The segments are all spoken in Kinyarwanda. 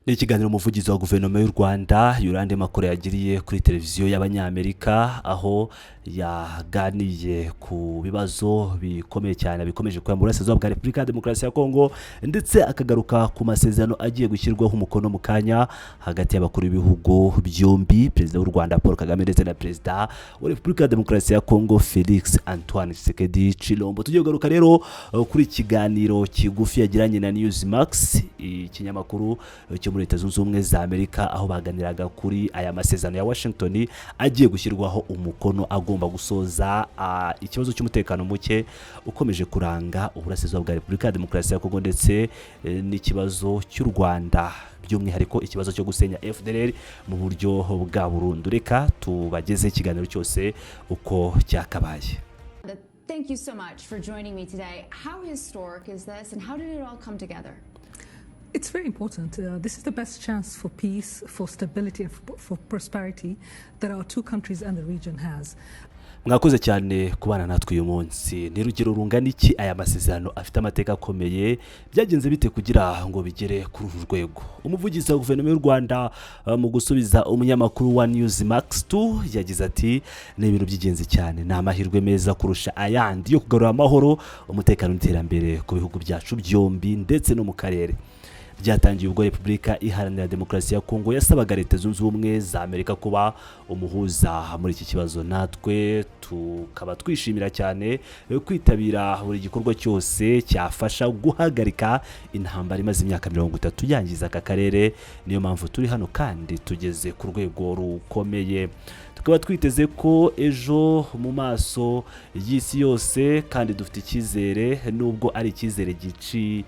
Ni ikiganiro umuvugizi wa guverinoma y'u Rwanda Yolande Makolo yagiriye kuri televiziyo y'Abanyamerika, aho yaganiye ku bibazo bikomeye cyane bikomeje kuba mu burasirazuba bwa Repubulika ya Demokarasi ya Kongo, ndetse akagaruka ku masezerano agiye gushyirwaho umukono mu kanya hagati y'abakuru b'ibihugu byombi, Perezida w'u Rwanda Paul Kagame ndetse na Perezida wa Repubulika ya Demokarasi ya Kongo Felix Antoine Tshisekedi Tshilombo. Tugiye kugaruka rero kuri ikiganiro kigufi yagiranye na Newsmax, ikinyamakuru cyo muri Leta Zunze Ubumwe za Amerika, aho baganiraga kuri aya masezerano ya Washington agiye gushyirwaho umukono, agomba gusoza ikibazo cy'umutekano muke ukomeje kuranga uburasirazuba bwa Repubulika ya Demokarasi ya Kongo, ndetse n'ikibazo cy'u Rwanda, by'umwihariko ikibazo cyo gusenya FDLR mu buryo bwa burundu. Reka tubageze ikiganiro cyose uko cyakabaye. Thank you so much for joining me today. How historic is this, and how did it all come together? It's very important. This is the best chance for peace, for stability, and for prosperity that our two countries and the region has. Mwakoze cyane kubana natwe uyu munsi. Ni urugero rungana iki aya masezerano afite amateka akomeye? Byagenze bite kugira ngo bigere kuri uru rwego? Umuvugizi wa guverinoma y'u Rwanda mu gusubiza umunyamakuru wa Newsmax 2 yagize ati: "Ni ibintu by'ingenzi cyane, ni amahirwe meza kurusha ayandi yo kugarura amahoro, umutekano n'iterambere ku bihugu byacu byombi ndetse no mu karere. Byatangiye ubwo Repubulika Iharanira Demokarasi ya Kongo yasabaga Leta Zunze Ubumwe za Amerika kuba umuhuza muri iki kibazo, natwe tukaba twishimira cyane kwitabira buri gikorwa cyose cyafasha guhagarika intambara imaze imyaka 30 yangiza aka karere. Niyo mpamvu turi hano kandi tugeze ku rwego rukomeye, tukaba twiteze ko ejo mu maso y'isi yose, kandi dufite icyizere, nubwo ari icyizere gici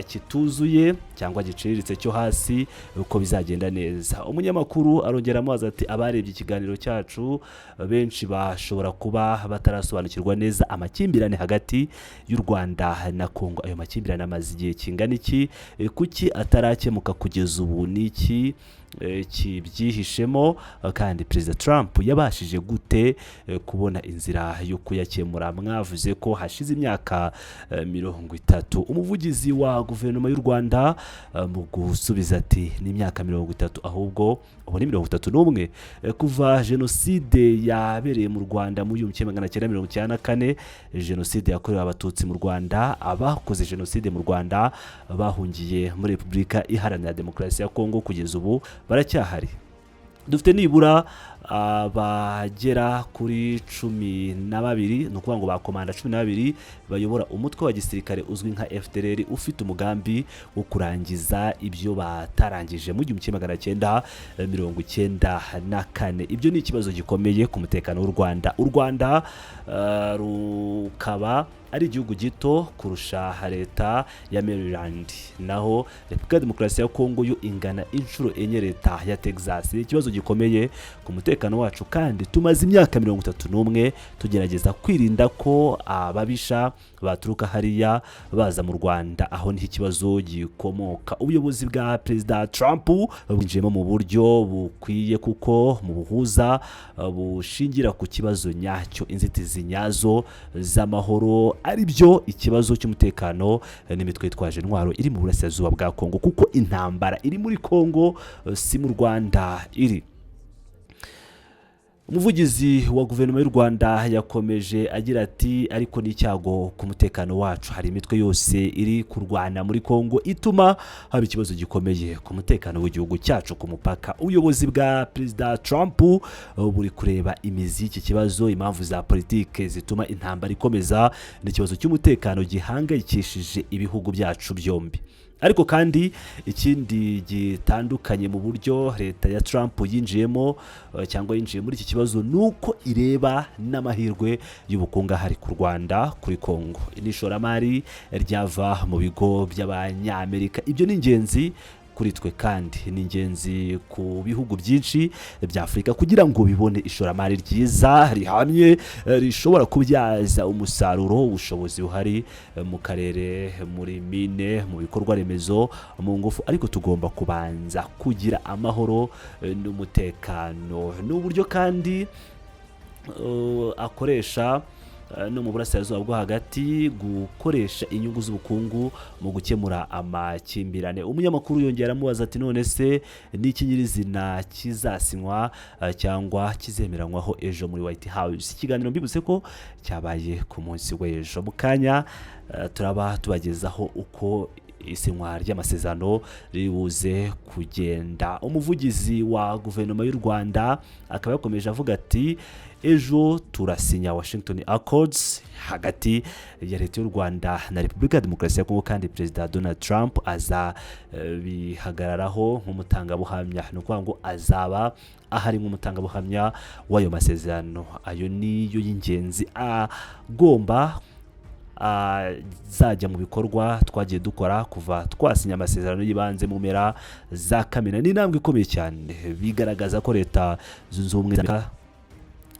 kituzuye cyangwa giciriritse cyo hasi, uko bizagenda neza." Umunyamakuru arongera amubaza ati: "Abarebye ikiganiro cyacu benshi bashobora kuba batarasobanukirwa neza amakimbirane hagati y'u Rwanda na Kongo. Ayo makimbirane amaze igihe kingana iki? Kuki atarakemuka kugeza ubu? Ni iki kibyihishemo? Kandi Perezida Trump yabashije gute kubona inzira yo kuyakemura? Mwavuze ko hashize imyaka 30." Umuvugizi wa guverinoma y'u Rwanda mu gusubiza ati: "Ni imyaka 30, ahubwo ubu ni 31, kuva jenoside yabereye mu Rwanda mu 1994, jenoside yakorewe Abatutsi mu Rwanda. Abakoze jenoside mu Rwanda bahungiye muri Repubulika Iharanira Demokarasi ya Kongo, kugeza ubu baracyahari. Dufite nibura abagera kuri 12, ni ukuvuga ngo ba komanda 12 bayobora umutwe wa gisirikare uzwi nka FDLR, ufite umugambi wo kurangiza ibyo batarangije mu 1994. Ibyo ni ikibazo gikomeye ku mutekano w'u Rwanda. U Rwanda rukaba ari igihugu gito kurusha leta ya Maryland, naho Repubulika ya Demokarasi ya Kongo yo ingana inshuro enye leta ya Texas. Ni ikibazo gikomeye ku mutekano wacu, kandi tumaze imyaka 31 tugerageza kwirinda ko ababisha baturuka hariya baza mu Rwanda. Aho niho ikibazo gikomoka. Ubuyobozi bwa Perezida Trump bwinjiyemo mu buryo bukwiye, kuko mu buhuza bushingira ku kibazo nyacyo, inzitizi nyazo z'amahoro, ari byo ikibazo cy'umutekano n'imitwe yitwaje intwaro iri mu burasirazuba bwa Kongo, kuko intambara iri muri Kongo, si mu Rwanda iri." Umuvugizi wa guverinoma y'u Rwanda yakomeje agira ati: "Ariko ni icyago ku mutekano wacu. Hari imitwe yose iri kurwana muri Kongo ituma haba ikibazo gikomeye ku mutekano w'igihugu cyacu ku mupaka. Ubuyobozi bwa Perezida Trump buri kureba imizi y'iki kibazo, impamvu za politike zituma intambara ikomeza n'ikibazo cy'umutekano gihangayikishije ibihugu byacu byombi. Ariko kandi ikindi gitandukanye mu buryo leta ya Trump yinjiyemo cyangwa yinjiye muri iki kibazo, ni uko ireba n'amahirwe y'ubukungu ahari ku Rwanda, kuri Kongo, n'ishoramari ryava mu bigo by'Abanyamerika. Ibyo ni ingenzi kuri twe, kandi ni ingenzi ku bihugu byinshi bya Afurika kugira ngo bibone ishoramari ryiza rihamye, rishobora kubyaza umusaruro ubushobozi buhari mu karere, muri mine, mu bikorwa remezo, mu ngufu. Ariko tugomba kubanza kugira amahoro n'umutekano." Ni uburyo kandi akoresha no mu Burasirazuba bwo Hagati gukoresha inyungu z'ubukungu mu gukemura amakimbirane. Umunyamakuru yongera amubaza ati: "None se n'iki nyirizina kizasinywa cyangwa kizemeranywaho ejo muri White House?" Ikiganiro, mbibutse ko cyabaye ku munsi w'ejo. Mu kanya turaba tubagezaho uko isinywa ry'amasezerano ribuze kugenda. Umuvugizi wa Guverinoma y'u Rwanda akaba yakomeje avuga ati: "Ejo turasinya Washington Accords hagati ya Leta y'u Rwanda na Repubulika ya Demokarasi ya Kongo, kandi Perezida Donald Trump aza bihagararaho nk'umutangabuhamya." Ni ukuvuga ngo azaba ahari nk'umutangabuhamya w'ayo masezerano. Ayo niyo y'ingenzi agomba azajya mu bikorwa twagiye dukora kuva twasinya amasezerano y'ibanze mu mpera za Kamena. Ni intambwe ikomeye cyane, bigaragaza ko Leta Zunze Ubumwe za Amerika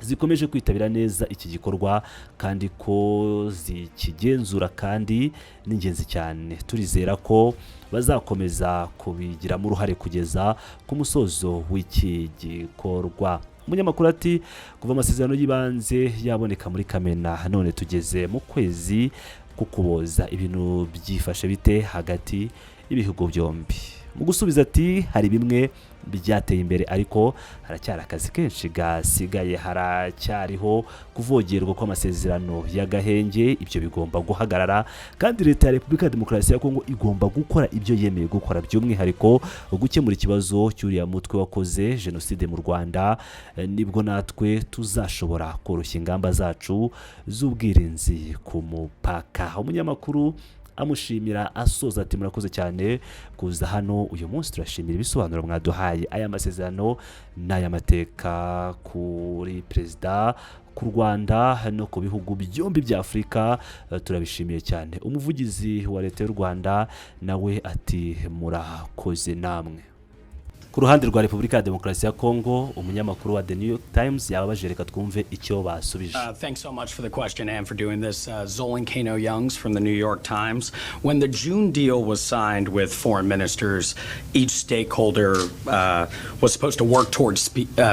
zikomeje kwitabira neza iki gikorwa kandi ko zikigenzura, kandi ni ingenzi cyane. Turizera ko bazakomeza kubigiramo uruhare kugeza ku musozo w'iki gikorwa. Umunyamakuru ati: "Kuva amasezerano y'ibanze yaboneka muri Kamena, none tugeze mu kwezi k'Ukuboza, ibintu byifashe bite hagati y'ibihugu byombi?" Mu gusubiza ati: "Hari bimwe byateye imbere, ariko haracyari akazi kenshi gasigaye. Haracyariho kuvogerwa kw'amasezerano y'agahenge, ibyo bigomba guhagarara, kandi Leta ya Repubulika ya Demokarasi ya Kongo igomba gukora ibyo yemeye gukora, by'umwihariko gukemura ikibazo cy'uriya mutwe wakoze jenoside mu Rwanda. Nibwo natwe tuzashobora koroshya ingamba zacu z'ubwirinzi ku mupaka." Umunyamakuru amushimira, asoza ati: "Murakoze cyane kuza hano uyu munsi, turashimira ibisobanuro mwaduhaye. Aya masezerano ni ay'amateka kuri perezida, ku Rwanda no ku bihugu byombi bya Afurika. Turabishimiye cyane." Umuvugizi wa Leta y'u Rwanda nawe ati: "Murakoze namwe." Ku ruhande rwa Repubulika ya Demokarasi ya Kongo, umunyamakuru wa The New York Times yababaje. Reka twumve icyo basubije. Thanks so much for the question and for doing this. Zolan Kanno-Youngs from the New York Times. When the June deal was signed with foreign ministers, each stakeholder was supposed to work towards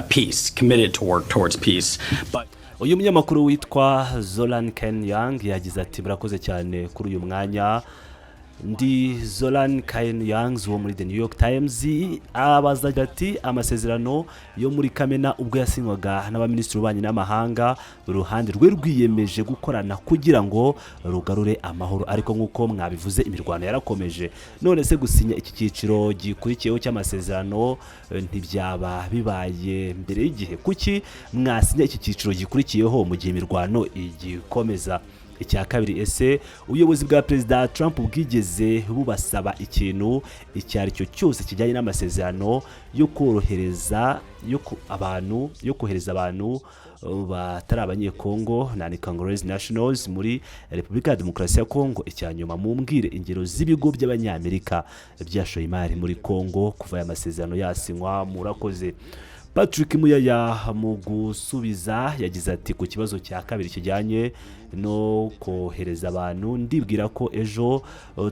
peace, committed to work towards peace. But Uyu munyamakuru witwa Zolan Kanno-Youngs yagize ati: "Murakoze cyane kuri uyu mwanya. Ndi Zolan Kanno-Youngs wo muri The New York Times." Abaza ati: "Amasezerano yo muri Kamena ubwo yasinywaga n'abaminisitiri b'ububanyi n'amahanga, buri ruhande rwe rwiyemeje gukorana kugira ngo rugarure amahoro, ariko nk'uko mwabivuze imirwano yarakomeje. None se gusinya iki cyiciro gikurikiyeho cy'amasezerano ntibyaba bibaye mbere y'igihe? Kuki mwasinya iki cyiciro gikurikiyeho mu gihe imirwano igikomeza? Icya kabiri, ese ubuyobozi bwa Perezida Trump bwigeze bubasaba ikintu icyo ari cyo cyose kijyanye n'amasezerano yo korohereza yo ku- abantu yo kohereza abantu batari Abanyekongo na Congolese nationals muri Repubulika ya Demokarasi ya Kongo? Icya nyuma, mumbwire ingero z'ibigo by'Abanyamerika byashoye imari muri Kongo kuva aya masezerano yasinywa. Murakoze." Patrick Muyaya mu gusubiza yagize ati: "Ku kibazo cya kabiri kijyanye no kohereza abantu, ndibwira ko ejo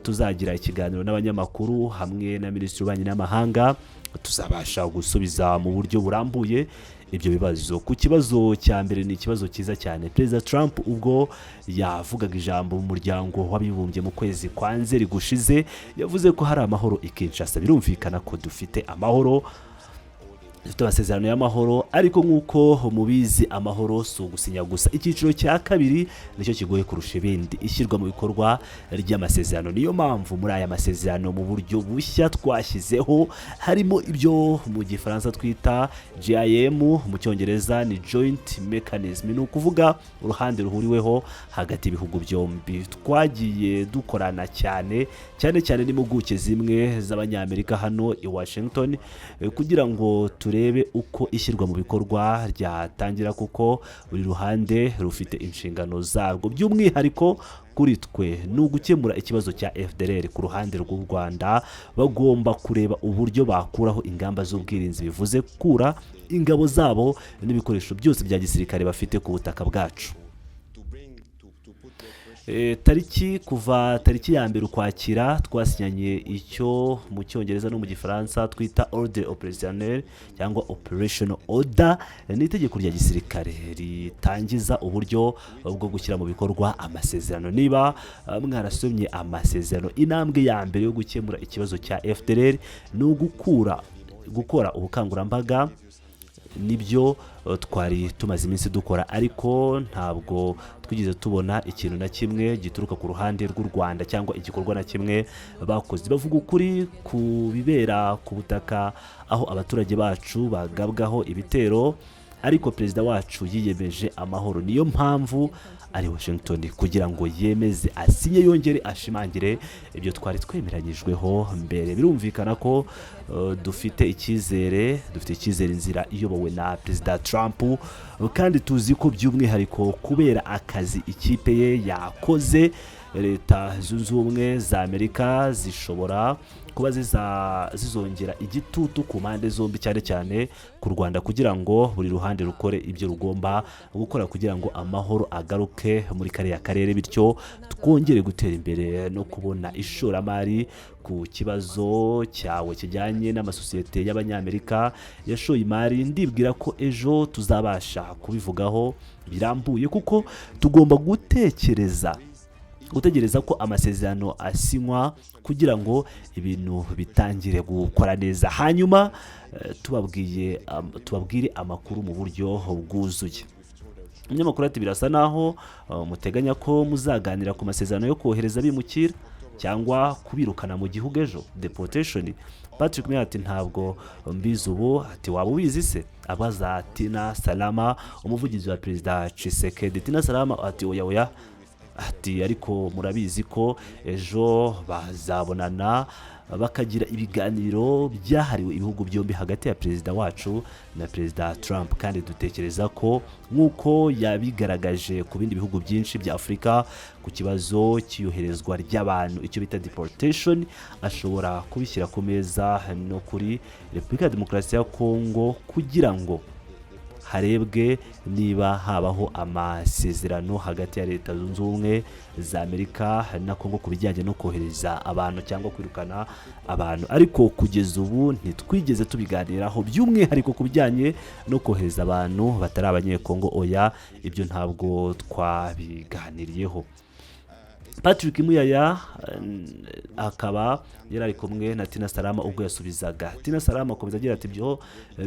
tuzagira ikiganiro n'abanyamakuru hamwe na Minisitiri w'Ububanyi n'Amahanga, tuzabasha gusubiza mu buryo burambuye ibyo bibazo. Ku kibazo cya mbere, ni ikibazo cyiza cyane. Perezida Trump ubwo yavugaga ijambo mu Muryango w'Abibumbye mu kwezi kwa Nzeri gushize, yavuze ko hari amahoro i Kinshasa. Birumvikana ko dufite amahoro, dufite amasezerano y'amahoro, ariko nk'uko mubizi amahoro si ugusinya gusa. Icyiciro cya kabiri nicyo kigoye kurusha ibindi, ishyirwa mu bikorwa ry'amasezerano. Niyo mpamvu muri aya masezerano, mu buryo bushya twashyizeho, harimo ibyo mu Gifaransa twita JIM, mu Cyongereza ni joint mechanism, ni ukuvuga uruhande ruhuriweho hagati y'ibihugu byombi. Twagiye dukorana cyane cyane cyane n'impuguke zimwe z'Abanyamerika hano i Washington kugira ngo turebe uko ishyirwa mu bikorwa ryatangira, kuko buri ruhande rufite inshingano zarwo. By'umwihariko kuri twe ni ugukemura ikibazo cya FDLR. Ku ruhande rw'u Rwanda bagomba kureba uburyo bakuraho ingamba z'ubwirinzi, bivuze gukura ingabo zabo n'ibikoresho byose bya gisirikare bafite ku butaka bwacu." Tariki kuva tariki ya 1 Ukwakira twasinyanye icyo mu Cyongereza no mu Gifaransa twita ordre opérationnel cyangwa operational order. Ni itegeko rya gisirikare ritangiza uburyo bwo gushyira mu bikorwa amasezerano. Niba mwarasomye amasezerano, intambwe ya mbere yo gukemura ikibazo cya FDLR ni ugukura gukora ubukangurambaga. Nibyo twari tumaze iminsi dukora, ariko ntabwo twigeze tubona ikintu na kimwe gituruka ku ruhande rw'u Rwanda cyangwa igikorwa na kimwe bakoze. Bavuga ukuri ku bibera ku butaka, aho abaturage bacu bagabwaho ibitero, ariko perezida wacu yiyemeje amahoro. Niyo mpamvu ari Washington kugira ngo yemeze, asinye, yongere ashimangire ibyo twari twemeranyijweho mbere. Birumvikana ko dufite icyizere inzira iyobowe na Perezida Trump, kandi tuzi ko by'umwihariko kubera akazi ikipe ye yakoze, Leta Zunze Ubumwe za Amerika zishobora kuba zizongera igitutu ku mpande zombi, cyane cyane ku Rwanda, kugira ngo buri ruhande rukore ibyo rugomba gukora kugira ngo amahoro agaruke muri kariya karere, bityo twongere gutera imbere no kubona ishoramari. Ku kibazo cyawe kijyanye n'amasosiyete y'Abanyamerika yashoye imari, ndibwira ko ejo tuzabasha kubivugaho birambuye, kuko tugomba gutegereza ko amasezerano asinywa kugira ngo ibintu bitangire gukora neza, hanyuma tubabwire amakuru mu buryo bwuzuye. Umunyamakuru ati: "Birasa naho muteganya ko muzaganira ku masezerano yo kohereza abimukira cyangwa kubirukana mu gihugu ejo, deportation." Patrick Muyaya ati: "Ntabwo mbizi ubu." Ati: "Waba ubizi se?" abaza Tina Salama, umuvugizi wa Perezida Tshisekedi. Tina Salama ati: "Oya, oya." Ati: "Ariko murabizi ko ejo bazabonana bakagira ibiganiro byahariwe ibihugu byombi hagati ya perezida wacu na Perezida Trump, kandi dutekereza ko nk'uko yabigaragaje ku bindi bihugu byinshi bya Afurika ku kibazo cy'iyoherezwa ry'abantu, icyo bita deportation, ashobora kubishyira ku meza no kuri Repubulika ya Demokarasi ya Kongo kugira ngo harebwe niba habaho amasezerano hagati ya Leta Zunze Ubumwe za Amerika na Kongo ku bijyanye no kohereza abantu cyangwa kwirukana abantu. Ariko kugeza ubu ntitwigeze tubiganiraho by'umwihariko ku bijyanye no kohereza abantu batari Abanyekongo. Oya, ibyo ntabwo twabiganiriyeho." Patrick Muyaya akaba yari ari kumwe na Tina Salama ubwo yasubizaga. Tina Salama akomeza agira ati: "Ibyo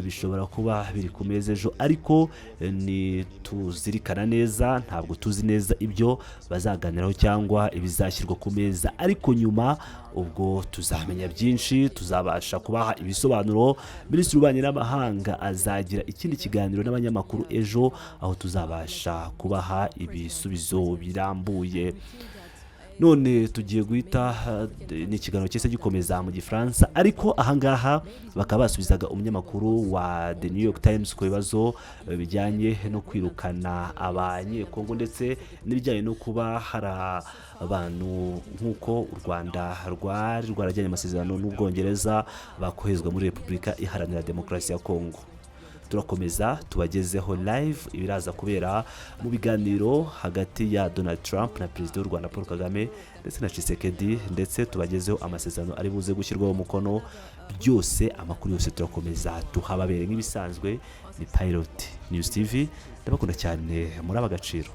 bishobora kuba biri ku meza ejo, ariko ntituzirikana neza, ntabwo tuzi neza ibyo bazaganiraho cyangwa ibizashyirwa ku meza, ariko nyuma ubwo tuzamenya byinshi tuzabasha kubaha ibisobanuro. Minisitiri w'Ububanyi n'Amahanga azagira ikindi kiganiro n'abanyamakuru ejo, aho tuzabasha kubaha ibisubizo birambuye." None tugiye guhita, ni ikiganiro cyose gikomeza mu Gifaransa, ariko ahangaha bakaba basubizaga umunyamakuru wa The New York Times ku bibazo bijyanye no kwirukana Abanyekongo ndetse n'ibijyanye no kuba hari abantu, nk'uko u Rwanda rwari rwarajyanye amasezerano n'Ubwongereza, bakoherezwa muri Repubulika Iharanira Demokarasi ya Kongo. Turakomeza tubagezeho live ibiraza kubera mu biganiro hagati ya Donald Trump na Perezida w'u Rwanda Paul Kagame ndetse na Tshisekedi, ndetse tubagezeho amasezerano ari buze gushyirwaho umukono. Byose, amakuru yose turakomeza tuhababere nk'ibisanzwe. Ni Pilot News TV, ndabakunda cyane, muri ab'agaciro.